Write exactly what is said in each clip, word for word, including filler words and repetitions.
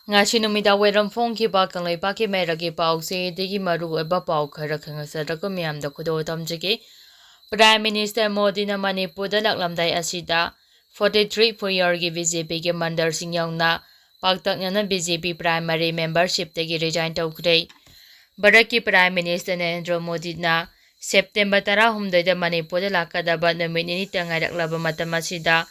ꯉꯁꯤ ꯅꯨꯃꯤꯗꯥꯡ ꯋꯥꯏꯔꯝ ꯐꯣꯡꯈꯤꯕ ꯀꯪꯂꯩꯄꯥꯛꯀꯤ ꯃꯩꯔꯥꯒꯤ ꯄꯥꯎꯆꯦꯗꯒꯤ ꯃꯔꯨꯑꯣꯏꯕ ꯄꯥꯎ ꯈꯔ ꯈꯪꯍꯟꯖꯔꯛꯄ ꯃꯤꯌꯥꯝꯗ ꯈꯨꯗꯣꯜ ꯇꯝꯖꯒꯦ꯫ Prime Minister ꯃꯣꯗꯤꯅ ꯃꯅꯤꯄꯨꯔꯗ ꯂꯥꯛꯂꯝꯗꯥꯏ ꯑꯁꯤꯗ forty three ꯐꯨꯔꯤꯌꯔꯒꯤ BJPꯒꯤ ꯃꯟꯗꯜꯁꯤꯡ ꯌꯥꯎꯅ ꯄꯥꯛꯇꯛꯅꯅ BJP primary membershipꯇꯒꯤ resign ꯇꯧꯈ꯭ꯔꯦ꯫ ꯚꯥꯔꯠꯀꯤ Prime Minister ꯅꯔꯦꯟꯗ꯭ꯔ ꯃꯣꯗꯤꯅ September ꯇꯔꯥꯍꯨꯝꯗꯣꯏꯗ ꯃꯅꯤꯄꯨꯔꯗ ꯂꯥꯛꯀꯗꯕ ꯅꯨꯃꯤꯠ ꯅꯤꯅꯤꯇ ꯉꯥꯏꯔꯛꯂꯕ ꯃꯇꯝ ꯑꯁꯤꯗ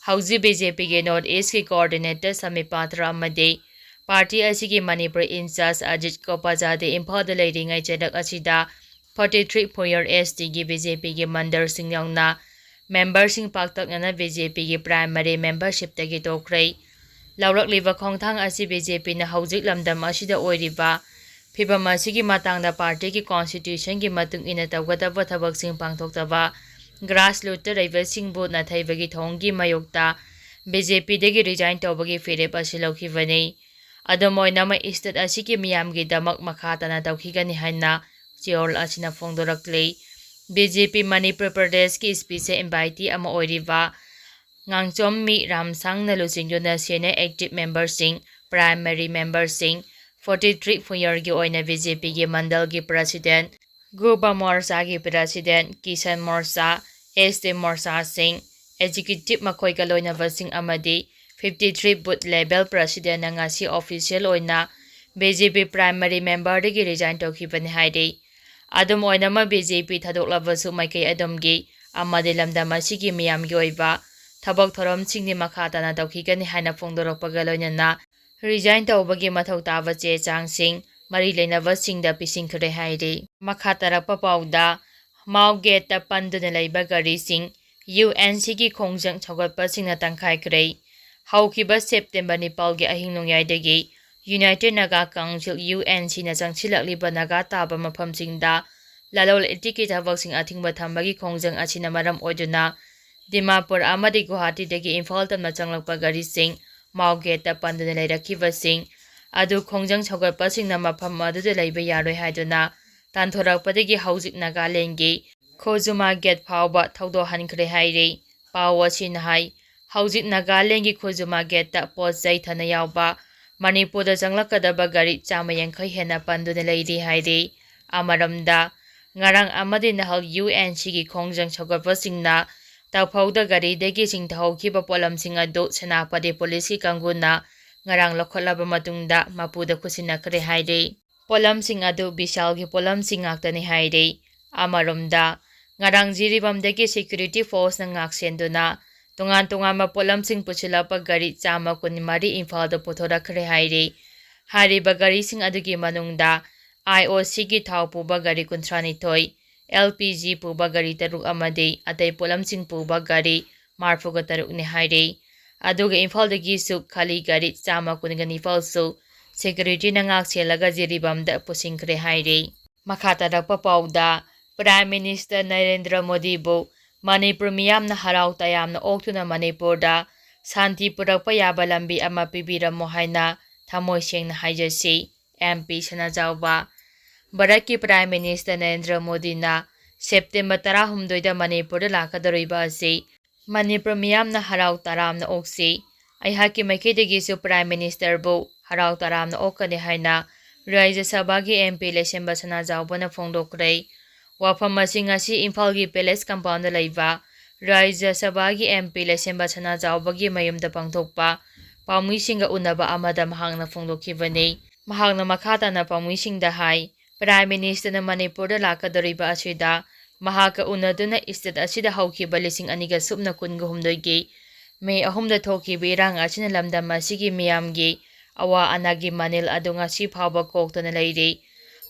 ꯍꯧꯖꯤꯛ BJPꯒꯤ North Eastꯀꯤ coordinator ꯁꯃꯤꯄꯥ ꯊꯔꯥ ꯑꯃꯗꯤ party ꯑꯁꯤꯒꯤ ꯃꯅꯤꯄꯨꯔ in-charge ꯑꯖꯤꯠ ꯒꯣꯄꯥꯖꯥꯗꯦ ꯏꯝꯐꯥꯜꯗ ꯂꯩꯔꯤꯉꯩ ꯆꯩꯔꯛ ꯑꯁꯤꯗ forty three ꯐꯨꯔꯤꯌꯔ STꯒꯤ BJPꯒꯤ ꯃꯟꯗꯜꯁꯤꯡ ꯌꯥꯎꯅ memberꯁꯤꯡ ꯄꯥꯛꯇꯛꯅꯅ BJPꯒꯤ primary membershipꯇꯒꯤ ꯇꯣꯛꯈ꯭ꯔꯦ꯫ ꯂꯧꯔꯛꯂꯤꯕ ꯈꯣꯡꯊꯥꯡ ꯑꯁꯤ BJPꯅ ꯍꯧꯖꯤꯛ ꯂꯝꯗꯝ ꯑꯁꯤꯗ ꯑꯣꯏꯔꯤꯕ ꯐꯤꯚꯝ ꯑꯁꯤꯒꯤ ꯃꯇꯥꯡꯗ partyꯒꯤ constitutionꯒꯤ ꯃꯇꯨꯡ ꯏꯟꯅ ꯇꯧꯒꯗꯕ ꯊꯕꯛꯁꯤꯡ ꯄꯥꯡꯊꯣꯛꯇꯕ grassrootꯇ ꯂꯩꯕꯁꯤꯡꯕꯨ ꯅꯥꯊꯩꯕꯒꯤ ꯊꯧꯑꯣꯡꯒꯤ ꯃꯥꯌꯣꯛꯇ BJPꯗꯒꯤ resign ꯇꯧꯕꯒꯤ ꯐꯤꯔꯦꯞ ꯑꯁꯤ ꯂꯧꯈꯤꯕꯅꯤ꯫ ꯑꯗꯨꯝ ꯑꯣꯏꯅꯃꯛ state ꯑꯁꯤꯒꯤ ꯃꯤꯌꯥꯝꯒꯤꯗꯃꯛ ꯃꯈꯥ ꯇꯥꯅ ꯇꯧꯈꯤꯒꯅꯤ ꯍꯥꯏꯅ ꯆꯌꯣꯜ ꯑꯁꯤꯅ ꯐꯣꯡꯗꯣꯔꯛꯂꯤ꯫ BJP ꯃꯅꯤꯄꯨꯔ ꯄ꯭ꯔꯗꯦꯁꯀꯤ special invitee ꯑꯃ ꯑꯣꯏꯔꯤꯕ ꯉꯥꯡꯆꯣꯝꯃꯤ ꯔꯥꯝꯁꯥꯡꯅ ꯂꯨꯆꯤꯡꯗꯨꯅ senior active memberꯁꯤꯡ, primary memberꯁꯤꯡ, forty three ꯐꯨꯔꯤꯌꯔꯒꯤ ꯑꯣꯏꯅ BJPꯒꯤ ꯃꯟꯗꯜꯒꯤ president, ꯒꯨꯕ ꯃꯣꯔꯆꯥꯒꯤ president, Kisan ꯃꯣꯔꯆꯥ, ST ꯃꯣꯔꯆꯥꯁꯤꯡ, executive ꯃꯈꯣꯏꯒ ꯂꯣꯏꯅꯕꯁꯤꯡ ꯑꯃꯗꯤ fifty three booth level presidentꯅ ꯉꯁꯤ official ꯑꯣꯏꯅ BJP primary memberꯗꯒꯤ resign ꯇꯧꯈꯤꯕꯅꯤ ꯍꯥꯏꯔꯤ꯫ ꯑꯗꯨꯝ ꯑꯣꯏꯅꯃꯛ BJP ꯊꯥꯗꯣꯛꯂꯕꯁꯨ ꯃꯥꯏꯀꯩ ꯑꯗꯨꯝꯒꯤ ꯑꯃꯗꯤ ꯂꯝꯗꯝ ꯑꯁꯤꯒꯤ ꯃꯤꯌꯥꯝꯒꯤ ꯑꯣꯏꯕ ꯊꯕꯛ ꯊꯧꯔꯝꯁꯤꯡꯗꯤ ꯃꯈꯥ ꯇꯥꯅ ꯇꯧꯈꯤꯒꯅꯤ ꯍꯥꯏꯅ ꯐꯣꯡꯗꯣꯔꯛꯄꯒ ꯂꯣꯏꯅꯅ resign ꯇꯧꯕꯒꯤ ꯃꯊꯧ ꯇꯥꯕ ꯆꯦ ꯆꯥꯡꯁꯤꯡ ꯃꯔꯤ ꯂꯩꯅꯕꯁꯤꯡꯗ ꯄꯤꯁꯤꯟꯈ꯭ꯔꯦ ꯍꯥꯏꯔꯤ꯫ ꯃꯈꯥ ꯇꯥꯔꯛꯄ ꯄꯥꯎꯗ, ꯃꯥꯎ ꯒꯦꯠꯇ ꯄꯟꯗꯨꯅ ꯂꯩꯕ ꯒꯥꯔꯤꯁꯤꯡ UNCꯒꯤ ꯈꯣꯡꯖꯪ ꯁꯧꯒꯠꯄꯁꯤꯡꯅ ꯇꯪꯈꯥꯏꯈ꯭ꯔꯦ꯫ ꯍꯧꯈꯤꯕ September ꯅꯤꯄꯥꯜꯒꯤ ꯑꯍꯤꯡ ꯅꯣꯡꯌꯥꯏꯗꯒꯤ United Naga Council, UNCꯅ ꯆꯪꯁꯤꯜꯂꯛꯂꯤꯕ ꯅꯥꯒꯥ ꯇꯥꯕ ꯃꯐꯝꯁꯤꯡꯗ ꯂꯂꯣꯟ ꯏꯇꯤꯛꯀꯤ ꯊꯕꯛꯁꯤꯡ ꯑꯊꯤꯡꯕ ꯊꯝꯕꯒꯤ ꯈꯣꯡꯖꯪ ꯑꯁꯤꯅ ꯃꯔꯝ ꯑꯣꯏꯗꯨꯅ ꯗꯤꯃꯥꯄꯨꯔ ꯑꯃꯗꯤ ꯒꯨꯋꯥꯍꯥꯇꯤꯗꯒꯤ ꯏꯝꯐꯥꯜ ꯇꯝꯅ ꯆꯪꯂꯛꯄ ꯒꯥꯔꯤꯁꯤꯡ ꯃꯥꯎ ꯒꯦꯠꯇ ꯄꯟꯗꯨꯅ ꯂꯩꯔꯛꯈꯤꯕꯁꯤꯡ ꯑꯗꯨ ꯈꯣꯡꯖꯪ ꯁꯧꯒꯠꯄꯁꯤꯡꯅ ꯃꯐꯝ ꯑꯗꯨꯗ ꯂꯩꯕ ꯌꯥꯔꯣꯏ ꯍꯥꯏꯗꯨꯅ ꯇꯥꯟꯊꯣꯔꯛꯄꯗꯒꯤ ꯍꯧꯖꯤꯛ ꯅꯥꯒꯥꯂꯦꯟꯒꯤ ꯈꯣꯖꯨꯃꯥ ꯒꯦꯠ ꯐꯥꯎꯕ ꯊꯧꯗꯣꯛꯍꯟꯈ꯭ꯔꯦ ꯍꯥꯏꯔꯤ꯫ ꯄꯥꯎ ꯑꯁꯤꯅ ꯍꯥꯏ, ꯍꯧꯖꯤꯛ ꯅꯥꯒꯥꯂꯦꯟꯒꯤ ꯈꯣꯖꯨꯃꯥ ꯒꯦꯠꯇ ꯄꯣꯠ ꯆꯩ ꯊꯥꯅ ꯌꯥꯎꯕ ꯃꯅꯤꯄꯨꯔꯗ ꯆꯪꯂꯛꯀꯗꯕ ꯒꯥꯔꯤ ꯆꯥꯝꯃ ꯌꯥꯡꯈꯩ ꯍꯦꯟꯅ ꯄꯟꯗꯨꯅ ꯂꯩꯔꯤ ꯍꯥꯏꯔꯤ꯫ ꯑꯃꯔꯣꯝꯗ, ꯉꯔꯥꯡ ꯑꯃꯗꯤ ꯅꯍꯥꯜ UNCꯒꯤ ꯈꯣꯡꯖꯪ ꯁꯧꯒꯠꯄꯁꯤꯡꯅ ꯇꯧꯐꯧꯗ ꯒꯥꯔꯤꯗꯒꯤ ꯆꯤꯡꯊꯍꯧꯈꯤꯕ ꯄꯣꯠꯂꯝꯁꯤꯡ ꯑꯗꯨ ꯁꯦꯅꯥꯄꯇꯤ ꯄꯨꯂꯤꯁꯀꯤ ꯀꯥꯡꯕꯨꯅ ꯉꯔꯥꯡ ꯂꯧꯈꯠꯂꯕ ꯃꯇꯨꯡꯗ ꯃꯄꯨꯗ ꯈꯨꯠꯁꯤꯟꯅꯈ꯭ꯔꯦ ꯍꯥꯏꯔꯤ꯫ ꯄꯣꯠꯂꯝꯁꯤꯡ ꯑꯗꯨ ꯕꯤꯁꯥꯜꯒꯤ ꯄꯣꯠꯂꯝꯁꯤꯡ ꯉꯥꯛꯇꯅꯤ ꯍꯥꯏꯔꯤ꯫ ꯑꯃꯔꯣꯝꯗ, ꯉꯔꯥꯡ ꯖꯤꯔꯤꯕꯥꯝꯗꯒꯤ security forceꯅ ꯉꯥꯛꯁꯦꯟꯗꯨꯅ ꯇꯣꯉꯥꯟ ꯇꯣꯉꯥꯟꯕ ꯄꯣꯠꯂꯝꯁꯤꯡ ꯄꯨꯁꯤꯜꯂꯛꯄ ꯒꯥꯔꯤ ꯆꯥꯝꯃ ꯀꯨꯟꯃꯔꯤ ꯏꯝꯐꯥꯜꯗ ꯄꯨꯊꯣꯔꯛꯈ꯭ꯔꯦ ꯍꯥꯏꯔꯤ꯫ ꯍꯥꯏꯔꯤꯕ ꯒꯥꯔꯤꯁꯤꯡ ꯑꯗꯨꯒꯤ ꯃꯅꯨꯡꯗ IOCꯒꯤ ꯊꯥꯎ ꯄꯨꯕ ꯒꯥꯔꯤ ꯀꯨꯟꯊ꯭ꯔꯥꯅꯤꯊꯣꯏ, LPG ꯄꯨꯕ ꯒꯥꯔꯤ ꯇꯔꯨꯛ ꯑꯃꯗꯤ ꯑꯇꯩ ꯄꯣꯠꯂꯝꯁꯤꯡ ꯄꯨꯕ ꯒꯥꯔꯤ ꯃꯔꯐꯨꯒ ꯇꯔꯨꯛꯅꯤ ꯍꯥꯏꯔꯤ꯫ ꯑꯗꯨꯒ ꯏꯝꯐꯥꯜꯗꯒꯤꯁꯨ ꯈꯥꯂꯤ ꯒꯥꯔꯤ ꯆꯥꯝꯃ ꯀꯨꯟꯒ ꯅꯤꯄꯥꯜꯁꯨ securityꯅ ꯉꯥꯛ ꯁꯦꯜꯂꯒ ꯖꯤꯔꯤꯕꯥꯝꯗ ꯄꯨꯁꯤꯟꯈ꯭ꯔꯦ ꯍꯥꯏꯔꯤ꯫ ꯃꯈꯥ ꯇꯥꯔꯛꯄ ꯄꯥꯎꯗ, Prime Minister ꯅꯔꯦꯟꯗ꯭ꯔ ꯃꯣꯗꯤꯕꯨ ꯃꯅꯤꯄꯨꯔ ꯃꯤꯌꯥꯝꯅ ꯍꯔꯥꯎ ꯇꯌꯥꯝꯅ ꯑꯣꯛꯇꯨꯅ ꯃꯅꯤꯄꯨꯔꯗ ꯁꯥꯟꯇꯤ ꯄꯨꯔꯛꯄ ꯌꯥꯕ ꯂꯝꯕꯤ ꯑꯃ ꯄꯤꯕꯤꯔꯝꯃꯨ ꯍꯥꯏꯅ ꯊꯃꯣꯏ ꯁꯦꯡꯅ ꯍꯥꯏꯖꯁꯤ, MP ꯁꯅꯥꯖꯥꯎꯕ꯫ ꯚꯥꯔꯠꯀꯤ Prime Minister ꯅꯔꯦꯟꯗ꯭ꯔ ꯃꯣꯗꯤꯅ ꯁꯦꯞꯇꯦꯝꯕꯔ ꯇꯔꯥꯍꯨꯝꯗꯣꯏꯗ ꯃꯅꯤꯄꯨꯔꯗ ꯂꯥꯛꯀꯗꯧꯔꯤꯕ ꯑꯁꯤ ꯃꯅꯤꯄꯨꯔ ꯃꯤꯌꯥꯝꯅ ꯍꯔꯥꯎ ꯇꯔꯥꯝꯅ ꯑꯣꯛꯁꯤ꯫ ꯑꯩꯍꯥꯛꯀꯤ ꯃꯥꯏꯀꯩꯗꯒꯤꯁꯨ Prime Ministerꯕꯨ ꯍꯔꯥꯎ ꯇꯔꯥꯝꯅ ꯑꯣꯛꯀꯅꯤ ꯍꯥꯏꯅ ꯔꯥꯖ꯭ꯌ ꯁꯚꯥꯒꯤ MP ꯂꯩꯁꯦꯝꯕ ꯁꯅꯥꯖꯥꯎꯕꯅ ꯐꯣꯡꯗꯣꯛꯈ꯭ꯔꯦ꯫ ꯋꯥꯐꯝ ꯑꯁꯤ ꯉꯁꯤ ꯏꯝꯐꯥꯜꯒꯤ Palace Compoundꯗ ꯂꯩꯕ ꯔꯥꯖ꯭ꯌ ꯁꯚꯥꯒꯤ MP ꯂꯩꯁꯦꯝꯕ ꯁꯅꯥꯖꯥꯎꯕꯒꯤ ꯃꯌꯨꯝꯗ ꯄꯥꯡꯊꯣꯛꯄ ꯄꯥꯎꯃꯤꯁꯤꯡꯒ ꯎꯅꯕ ꯑꯃꯗ ꯃꯍꯥꯛꯅ ꯐꯣꯡꯗꯣꯛꯈꯤꯕꯅꯤ꯫ ꯃꯍꯥꯛꯅ ꯃꯈꯥ ꯇꯥꯅ ꯄꯥꯎꯃꯤꯁꯤꯡꯗ ꯍꯥꯏ, Prime Ministerꯅ ꯃꯅꯤꯄꯨꯔꯗ ꯂꯥꯛꯀꯗꯧꯔꯤꯕ ꯑꯁꯤꯗ ꯃꯍꯥꯛꯀ ꯎꯅꯗꯨꯅ state ꯑꯁꯤꯗ ꯍꯧꯈꯤꯕ ꯂꯤꯁꯤꯡ ꯑꯅꯤꯒ ꯁꯨꯞꯅ ꯀꯨꯟꯒ ꯍꯨꯝꯗꯣꯏꯒꯤ May ꯑꯍꯨꯝꯗ ꯊꯣꯛꯈꯤꯕ ꯏꯔꯥꯡ ꯑꯁꯤꯅ ꯂꯝꯗꯝ ꯑꯁꯤꯒꯤ ꯃꯤꯌꯥꯝꯒꯤ ꯑꯋꯥ ꯑꯅꯥꯒꯤ ꯃꯅꯤꯜ ꯑꯗꯨ ꯉꯁꯤ ꯐꯥꯎꯕ ꯀꯣꯛꯇꯅ ꯂꯩꯔꯤ꯫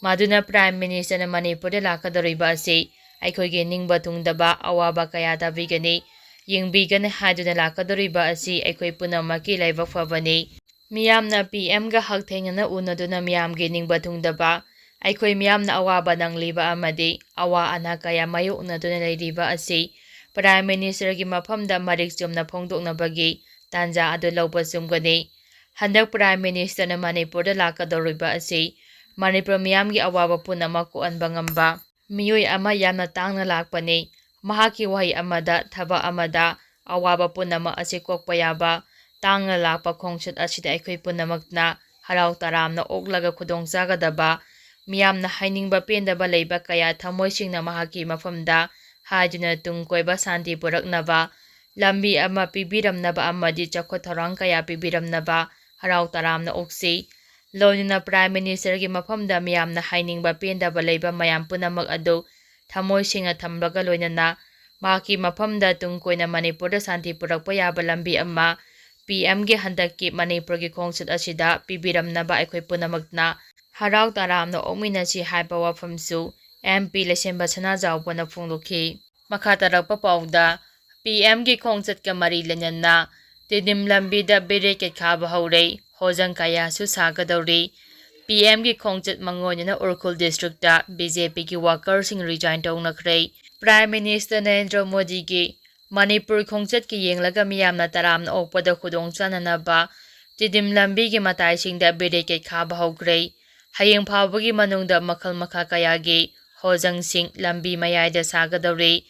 ꯃꯗꯨꯅ Prime Ministerꯅ ꯃꯅꯤꯄꯨꯔꯗ ꯂꯥꯛꯀꯗꯧꯔꯤꯕ ꯑꯁꯤ ꯑꯩꯈꯣꯏꯒꯤ ꯅꯤꯡꯕ ꯊꯨꯡꯗꯕ ꯑꯋꯥꯕ ꯀꯌꯥ ꯇꯥꯕꯤꯒꯅꯤ, ꯌꯦꯡꯕꯤꯒꯅꯤ ꯍꯥꯏꯗꯨꯅ ꯂꯥꯛꯀꯗꯧꯔꯤꯕ ꯑꯁꯤ ꯑꯩꯈꯣꯏ ꯄꯨꯝꯅꯃꯛꯀꯤ ꯂꯥꯏꯕꯛ ꯐꯕꯅꯤ꯫ ꯃꯤꯌꯥꯝꯅ PMꯒ ꯍꯛꯊꯦꯡꯅꯅ ꯎꯅꯗꯨꯅ ꯃꯤꯌꯥꯝꯒꯤ ꯅꯤꯡꯕ ꯊꯨꯡꯗꯕ, ꯑꯩꯈꯣꯏ ꯃꯤꯌꯥꯝꯅ ꯑꯋꯥꯕ ꯅꯪꯂꯤꯕ ꯑꯃꯗꯤ ꯑꯋꯥ ꯑꯅꯥ ꯀꯌꯥ ꯃꯥꯌꯣꯛꯅꯗꯨꯅ ꯂꯩꯔꯤꯕ ꯑꯁꯤ Prime Ministerꯒꯤ ꯃꯐꯝꯗ ꯃꯔꯤꯛ ꯆꯨꯝꯅ ꯐꯣꯡꯗꯣꯛꯅꯕꯒꯤ ꯇꯥꯟꯖꯥ ꯑꯗꯨ ꯂꯧꯕ ꯆꯨꯝꯒꯅꯤ꯫ ꯍꯟꯗꯛ Prime Ministerꯅ ꯃꯅꯤꯄꯨꯔꯗ ꯂꯥꯛꯀꯗꯧꯔꯤꯕ ꯑꯁꯤ ꯃꯅꯤꯄꯨꯔ ꯃꯤꯌꯥꯝꯒꯤ ꯑꯋꯥꯕ ꯄꯨꯝꯅꯃꯛ ꯀꯣꯛꯍꯟꯕ ꯉꯝꯕ ꯃꯤꯑꯣꯏ ꯑꯃ ꯌꯥꯝꯅ ꯇꯥꯡꯅ ꯂꯥꯛꯄꯅꯤ꯫ ꯃꯍꯥꯛꯀꯤ ꯋꯥꯍꯩ ꯑꯃꯗ, ꯊꯕꯛ ꯑꯃꯗ ꯑꯋꯥꯕ ꯄꯨꯝꯅꯃꯛ ꯑꯁꯤ ꯀꯣꯛꯄ ꯌꯥꯕ ꯇꯥꯡꯅ ꯂꯥꯛꯄ ꯈꯣꯡꯆꯠ ꯑꯁꯤꯗ ꯑꯩꯈꯣꯏ ꯄꯨꯝꯅꯃꯛꯅ ꯍꯔꯥꯎ ꯇꯔꯥꯝꯅ ꯑꯣꯛꯂꯒ ꯈꯨꯗꯣꯡ ꯆꯥꯒꯗꯕ, ꯃꯤꯌꯥꯝꯅ ꯍꯥꯏꯅꯤꯡꯕ ꯄꯦꯟꯗꯕ ꯂꯩꯕ ꯀꯌꯥ ꯊꯃꯣꯏ ꯁꯦꯡꯅ ꯃꯍꯥꯛꯀꯤ ꯃꯐꯝꯗ ꯍꯥꯏꯗꯨꯅ ꯇꯨꯡ ꯀꯣꯏꯕ ꯁꯥꯟꯇꯤ ꯄꯨꯔꯛꯅꯕ, ꯂꯝꯕꯤ ꯑꯃ ꯄꯤꯕꯤꯔꯝꯅꯕ ꯑꯃꯗꯤ ꯆꯥꯎꯈꯠ ꯊꯧꯔꯥꯡ ꯀꯌꯥ ꯄꯤꯕꯤꯔꯝꯅꯕ ꯍꯔꯥꯎ ꯇꯔꯥꯝꯅ ꯑꯣꯛꯆꯩ꯫ ꯂꯣꯏꯅꯅ Prime Ministerꯒꯤ ꯃꯐꯝꯗ ꯃꯤꯌꯥꯝꯅ ꯍꯥꯏꯅꯤꯡꯕ ꯄꯦꯟꯗꯕ ꯂꯩꯕ ꯃꯌꯥꯝ ꯄꯨꯝꯅꯃꯛ ꯑꯗꯨ ꯊꯃꯣꯏ ꯁꯦꯡꯅ ꯊꯝꯂꯒ ꯂꯣꯏꯅꯅ ꯃꯍꯥꯛꯀꯤ ꯃꯐꯝꯗ ꯇꯨꯡ ꯀꯣꯏꯅ ꯃꯅꯤꯄꯨꯔꯗ ꯁꯥꯟꯇꯤ ꯄꯨꯔꯛꯄ ꯌꯥꯕ ꯂꯝꯕꯤ ꯑꯃ P Mꯒꯤ ꯍꯟꯗꯛꯀꯤ ꯃꯅꯤꯄꯨꯔꯒꯤ ꯈꯣꯡꯆꯠ ꯑꯁꯤꯗ ꯄꯤꯕꯤꯔꯝꯅꯕ ꯑꯩꯈꯣꯏ ꯄꯨꯝꯅꯃꯛꯅ ꯍꯔꯥꯎ ꯇꯔꯥꯝꯅ ꯑꯣꯛꯃꯤꯟꯅꯁꯤ ꯍꯥꯏꯕ ꯋꯥꯐꯝꯁꯨ M P ꯂꯩꯁꯦꯝꯕ ꯁꯅꯥꯖꯥꯎꯕꯅ ꯐꯣꯡꯗꯣꯛꯈꯤ꯫ ꯃꯈꯥ ꯇꯥꯔꯛꯄ ꯄꯥꯎꯗ, P Mꯒꯤ ꯈꯣꯡꯆꯠꯀ ꯃꯔꯤ ꯂꯩꯅꯅ ꯇꯤꯗꯤꯝ ꯂꯝꯕꯤꯗ ꯕꯦꯔꯤꯀꯦꯗ ꯈꯥꯕ ꯍꯧꯔꯦ, ꯍꯣꯖꯪ ꯀꯌꯥꯁꯨ ꯁꯥꯒꯗꯧꯔꯤ꯫ P Mꯒꯤ ꯈꯣꯡꯆꯠ ꯃꯥꯡꯑꯣꯏꯅꯅ Ukhrul districtꯇ B J Pꯒꯤ workerꯁꯤꯡ resign ꯇꯧꯅꯈ꯭ꯔꯦ꯫ Prime Minister Narendra ꯃꯣꯗꯤꯒꯤ ꯃꯅꯤꯄꯨꯔ ꯈꯣꯡꯆꯠꯀꯤ ꯌꯦꯡꯂꯒ ꯃꯤꯌꯥꯝꯅ ꯇꯔꯥꯝꯅ ꯑꯣꯛꯄꯗ ꯈꯨꯗꯣꯡ ꯆꯥꯅꯅꯕ ꯇꯤꯗꯤꯝ ꯂꯝꯕꯤꯒꯤ ꯃꯇꯥꯏꯁꯤꯡꯗ ꯕꯦꯔꯤꯀꯦꯗ ꯈꯥꯕ ꯍꯧꯈ꯭ꯔꯦ꯫ ꯍꯌꯦꯡ ꯐꯥꯎꯕꯒꯤ ꯃꯅꯨꯡꯗ ꯃꯈꯜ ꯃꯈꯥ ꯀꯌꯥꯒꯤ ꯍꯣꯖꯪꯁꯤꯡ ꯂꯝꯕꯤ ꯃꯌꯥꯏꯗ ꯁꯥꯒꯗꯧꯔꯤ꯫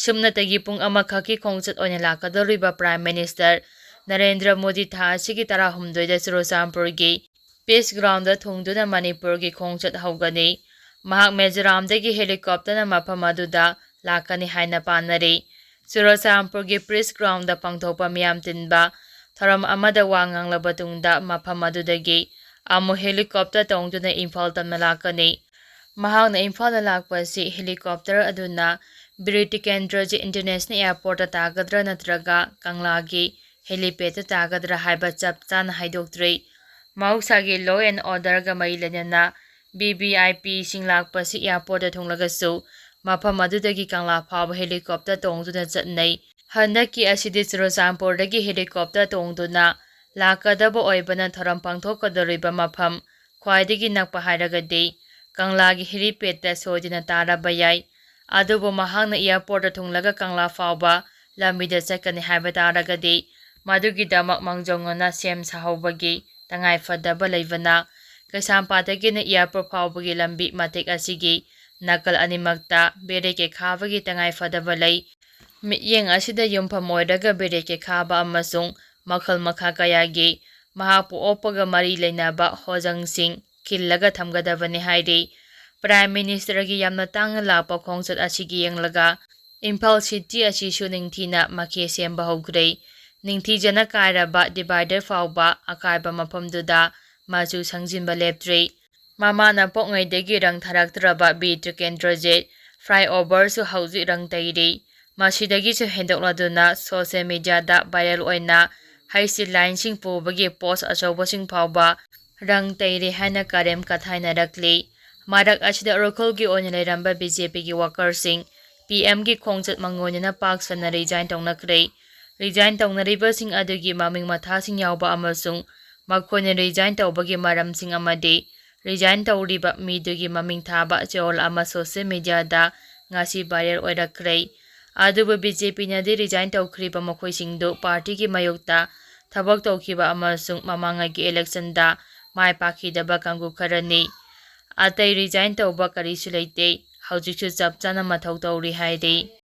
ꯁꯨꯞꯅꯇꯒꯤ ꯄꯨꯡ ꯑꯃꯈꯛꯀꯤ ꯈꯣꯡꯆꯠ ꯑꯣꯏꯅ ꯂꯥꯛꯀꯗꯧꯔꯤꯕ Prime Minister ꯅꯔꯦꯟꯗ꯭ꯔ ꯃꯣꯗꯤ ꯊꯥ ꯑꯁꯤꯒꯤ ꯇꯔꯥꯍꯨꯝꯗꯣꯏꯗ ꯆꯨꯔꯆꯥꯟꯄꯨꯔꯒꯤ Peace Groundꯗ ꯊꯨꯡꯗꯨꯅ ꯃꯅꯤꯄꯨꯔꯒꯤ ꯈꯣꯡꯆꯠ ꯍꯧꯒꯅꯤ꯫ ꯃꯍꯥꯛ ꯃꯤꯖꯣꯔꯥꯝꯗꯒꯤ helicopterꯅ ꯃꯐꯝ ꯑꯗꯨꯗ ꯂꯥꯛꯀꯅꯤ ꯍꯥꯏꯅ ꯄꯥꯅꯔꯤ꯫ ꯆꯨꯔꯆꯥꯟꯄꯨꯔꯒꯤ Peace Groundꯗ ꯄꯥꯡꯊꯣꯛꯄ ꯃꯤꯌꯥꯝ ꯇꯤꯟꯕ ꯊꯧꯔꯝ ꯑꯃꯗ ꯋꯥ ꯉꯥꯡꯂꯕ ꯇꯨꯡꯗ ꯃꯐꯝ ꯑꯗꯨꯗꯒꯤ ꯑꯃꯨꯛ helicopter ꯇꯣꯡꯗꯨꯅ ꯏꯝꯐꯥꯜ ꯇꯝꯅ ꯂꯥꯛꯀꯅꯤ꯫ ꯃꯍꯥꯛꯅ ꯏꯝꯐꯥꯜꯗ ꯂꯥꯛꯄ ꯑꯁꯤ helicopter ꯑꯗꯨꯅ ꯕꯤꯔ ꯇꯤꯀꯦꯟꯗ꯭ꯔꯖꯤ International Airportꯇ ꯇꯥꯒꯗ꯭ꯔꯥ ꯅꯠꯇ꯭ꯔꯒ ꯀꯪꯂꯥꯒꯤ helipad ꯇꯥꯒꯗ꯭ꯔꯥ ꯍꯥꯏꯕ ꯆꯞ ꯆꯥꯅ ꯍꯥꯏꯗꯣꯛꯇ꯭ꯔꯤ꯫ ꯃꯍꯧꯁꯥꯒꯤ law and orderꯒ ꯃꯔꯤ ꯂꯩꯅꯅ V V I Pꯁꯤꯡ ꯂꯥꯛꯄꯁꯤ airportꯇ ꯊꯨꯡꯂꯒꯁꯨ ꯃꯐꯝ ꯑꯗꯨꯗꯒꯤ ꯀꯪꯂꯥ ꯐꯥꯎꯕ helicopter ꯇꯣꯡꯗꯨꯅ ꯆꯠꯅꯩ꯫ ꯍꯟꯗꯛꯀꯤ ꯑꯁꯤꯗꯤ ꯆꯨꯔꯆꯥꯟꯄꯨꯔꯗꯒꯤ helicopter ꯇꯣꯡꯗꯨꯅ ꯂꯥꯛꯀꯗꯕ ꯑꯣꯏꯕꯅ ꯊꯧꯔꯝ ꯄꯥꯡꯊꯣꯛꯀꯗꯧꯔꯤꯕ ꯃꯐꯝ ꯈ꯭ꯋꯥꯏꯗꯒꯤ ꯅꯛꯄ ꯍꯥꯏꯔꯒꯗꯤ ꯀꯪꯂꯥꯒꯤ helipadꯇ ꯁꯣꯏꯗꯅ ꯇꯥꯔꯕ ꯌꯥꯏ꯫ ꯑꯗꯨꯕꯨ ꯃꯍꯥꯛꯅ airportꯇ ꯊꯨꯡꯂꯒ ꯀꯪꯂꯥ ꯐꯥꯎꯕ ꯂꯝꯕꯤꯗ ꯆꯠꯀꯅꯤ ꯍꯥꯏꯕ ꯇꯥꯔꯒꯗꯤ ꯃꯗꯨꯒꯤꯗꯃꯛ ꯃꯥꯡꯖꯧꯅꯅ ꯁꯦꯝ ꯁꯥꯍꯧꯕꯒꯤ ꯇꯉꯥꯏꯐꯗꯕ ꯂꯩꯕꯅ ꯀꯩꯁꯥꯝꯄꯥꯠꯇꯒꯤꯅ airport ꯐꯥꯎꯕꯒꯤ ꯂꯝꯕꯤ ꯃꯇꯦꯛ ꯑꯁꯤꯒꯤ ꯅꯥꯀꯜ ꯑꯅꯤꯃꯛꯇ ꯕꯦꯔꯤꯀꯦꯗ ꯈꯥꯕꯒꯤ ꯇꯉꯥꯏꯐꯗꯕ ꯂꯩ꯫ ꯃꯤꯠꯌꯦꯡ ꯑꯁꯤꯗ ꯌꯨꯝꯐꯝ ꯑꯣꯏꯔꯒ ꯕꯦꯔꯤꯀꯦꯗ ꯈꯥꯕ ꯑꯃꯁꯨꯡ ꯃꯈꯜ ꯃꯈꯥ ꯀꯌꯥꯒꯤ ꯃꯍꯥꯛꯄꯨ ꯑꯣꯛꯄꯒ ꯃꯔꯤ ꯂꯩꯅꯕ ꯍꯣꯖꯪꯁꯤꯡ ꯈꯤꯜꯂꯒ ꯊꯝꯒꯗꯕꯅꯤ ꯍꯥꯏꯔꯤ꯫ ꯄ꯭ꯔꯥꯏꯝ ꯃꯤꯅꯤꯁꯇꯔꯒꯤ ꯌꯥꯝꯅ ꯇꯥꯡꯅ ꯂꯥꯛꯄ ꯈꯣꯡꯆꯠ ꯑꯁꯤꯒꯤ ꯌꯦꯡꯂꯒ ꯏꯝꯐꯥꯜ ꯁꯤꯇꯤ ꯑꯁꯤꯁꯨ ꯅꯤꯡꯊꯤꯅ ꯃꯈꯦ ꯁꯦꯝꯕ ꯍꯧꯈ꯭ꯔꯦ꯫ ꯅꯤꯡꯊꯤꯖꯅ ꯀꯥꯏꯔꯕ ꯗꯤꯚꯥꯏꯗꯔ ꯐꯥꯎꯕ ꯑꯀꯥꯏꯕ ꯃꯐꯝꯗꯨꯗ ꯃꯆꯨ ꯁꯪꯖꯤꯟꯕ ꯂꯦꯞꯇ꯭ꯔꯤ꯫ ꯃꯃꯥꯅ ꯄꯣꯛꯉꯩꯗꯒꯤ ꯔꯪ ꯊꯥꯔꯛꯇ꯭ꯔꯕ ꯕꯤ ꯇ꯭ꯔꯤꯀꯦꯟꯗ꯭ꯔꯖꯤꯠ ꯐ꯭ꯂꯥꯏꯑꯣꯚꯔꯁꯨ ꯍꯧꯖꯤꯛ ꯔꯪ ꯇꯩꯔꯤ꯫ ꯃꯁꯤꯗꯒꯤꯁꯨ ꯍꯦꯟꯗꯣꯛꯂꯗꯨꯅ ꯁꯣꯁꯤꯌꯦꯜ ꯃꯤꯗꯤꯌꯥꯗ ꯚꯥꯏꯔꯦꯜ ꯑꯣꯏꯅ ꯍꯩꯁꯤ ꯂꯥꯏꯟꯁꯤꯡ ꯄꯨꯕꯒꯤ ꯄꯣꯁ ꯑꯆꯧꯕꯁꯤꯡ ꯐꯥꯎꯕ ꯔꯪ ꯇꯩꯔꯦ ꯍꯥꯏꯅ ꯀꯔꯦꯝ ꯀꯊꯥꯏꯅꯔꯛꯂꯤ꯫ ꯃꯔꯛ ꯑꯁꯤꯗ ꯎꯈ꯭ꯔꯨꯜꯒꯤ ꯑꯣꯏꯅ ꯂꯩꯔꯝꯕ ꯕꯤ ꯖꯦ ꯄꯤꯒꯤ ꯋꯥꯀꯔꯁꯤꯡ ꯄꯤ ꯑꯦꯝꯒꯤ ꯈꯣꯡꯆꯠ ꯃꯥꯡꯑꯣꯏꯅꯅ ꯄꯥꯛ ꯁꯟꯅ ꯔꯤꯖꯥꯏꯟ ꯇꯧꯅꯈ꯭ꯔꯦ꯫ ꯔꯤꯖꯥꯏꯟ ꯇꯧꯅꯔꯤꯕꯁꯤꯡ ꯑꯗꯨꯒꯤ ꯃꯃꯤꯡ ꯃꯊꯥꯁꯤꯡ ꯌꯥꯎꯕ ꯑꯃꯁꯨꯡ ꯃꯈꯣꯏꯅ ꯔꯤꯖꯥꯏꯟ ꯇꯧꯕꯒꯤ ꯃꯔꯝꯁꯤꯡ ꯑꯃꯗꯤ ꯔꯤꯖꯥꯏꯟ ꯇꯧꯔꯤꯕ ꯃꯤꯗꯨꯒꯤ ꯃꯃꯤꯡ ꯊꯥꯕ ꯆꯌꯣꯜ ꯑꯃ ꯁꯣꯁꯤꯌꯦꯜ ꯃꯤꯗꯤꯌꯥꯗ ꯉꯁꯤ ꯚꯥꯏꯔꯦꯜ ꯑꯣꯏꯔꯛꯈ꯭ꯔꯦ꯫ ꯑꯗꯨꯕꯨ ꯕꯤ ꯖꯦ ꯄꯤꯅꯗꯤ ꯔꯤꯖꯥꯏꯟ ꯇꯧꯈ꯭ꯔꯤꯕ ꯃꯈꯣꯏꯁꯤꯡꯗꯨ ꯄꯥꯔꯇꯤꯒꯤ ꯃꯥꯌꯣꯛꯇ ꯊꯕꯛ ꯇꯧꯈꯤꯕ ꯑꯃꯁꯨꯡ ꯃꯃꯥꯡꯉꯩꯒꯤ ꯏꯂꯦꯛꯁꯟꯗ ꯃꯥꯏ ꯄꯥꯛꯈꯤꯗꯕ ꯀꯥꯡꯕꯨ ꯈꯔꯅꯤ꯫ ꯑꯇꯩ ꯔꯤꯖꯥꯏꯟ ꯇꯧꯕ ꯀꯔꯤꯁꯨ ꯂꯩꯇꯦ꯫ ꯍꯧꯖꯤꯛꯁꯨ ꯆꯞ ꯆꯥꯅ ꯃꯊꯧ ꯇꯧꯔꯤ ꯍꯥꯏꯔꯤ꯫